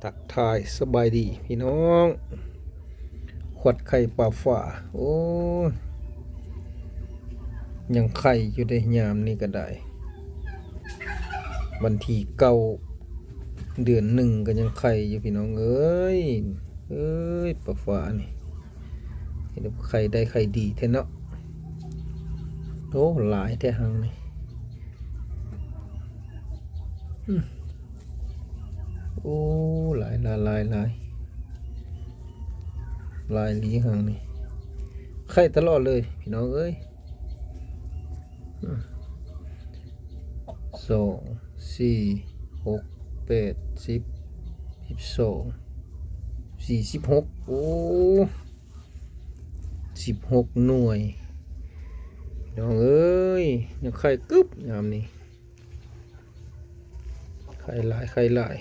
ທັກທາຍສະບາຍດີພີ່ນ້ອງ ຂວັດໄຂ່ປາຟ້າ ໂອ້ຍ ຍັງໄຂ່ຢູ່ເດ້ ຍາມນີ້ກະໄດ້ ວັນທີເກົ້າ ເດືອນໜຶ່ງ ກະຍັງໄຂ່ຢູ່ພີ່ນ້ອງເອີຍ ເອີຍ ປາຟ້ານີ້ ເຮັດໃຫ້ໄຂ່ໄດ້ໄຂ່ດີແທ້ເນາະ ໂອ້ ຫຼາຍແທ້ຮັງນີ້. ອືມ ໂອ້ ຫຼາຍ ຫຼາຍ ຫຼາຍ ຫຼາຍ ຫຼາຍອີ່ຫຼີຫັ້ນນີ້ ໄຂ່ຕະຫຼອດເລີຍພີ່ນ້ອງເອີຍ ອືມ ສອງ ສີ່ ຫົກ ແປດ ສິບ ສິບສອງ ສີ່ ສິບຫົກ ໂອ້ ສິບຫົກໜ່ວຍ ພີ່ນ້ອງເອີຍ ຍັງໄຂ່ກຶບຍາມນີ້ ໄຂ່ຫຼາຍ ໄຂ່ຫຼາຍ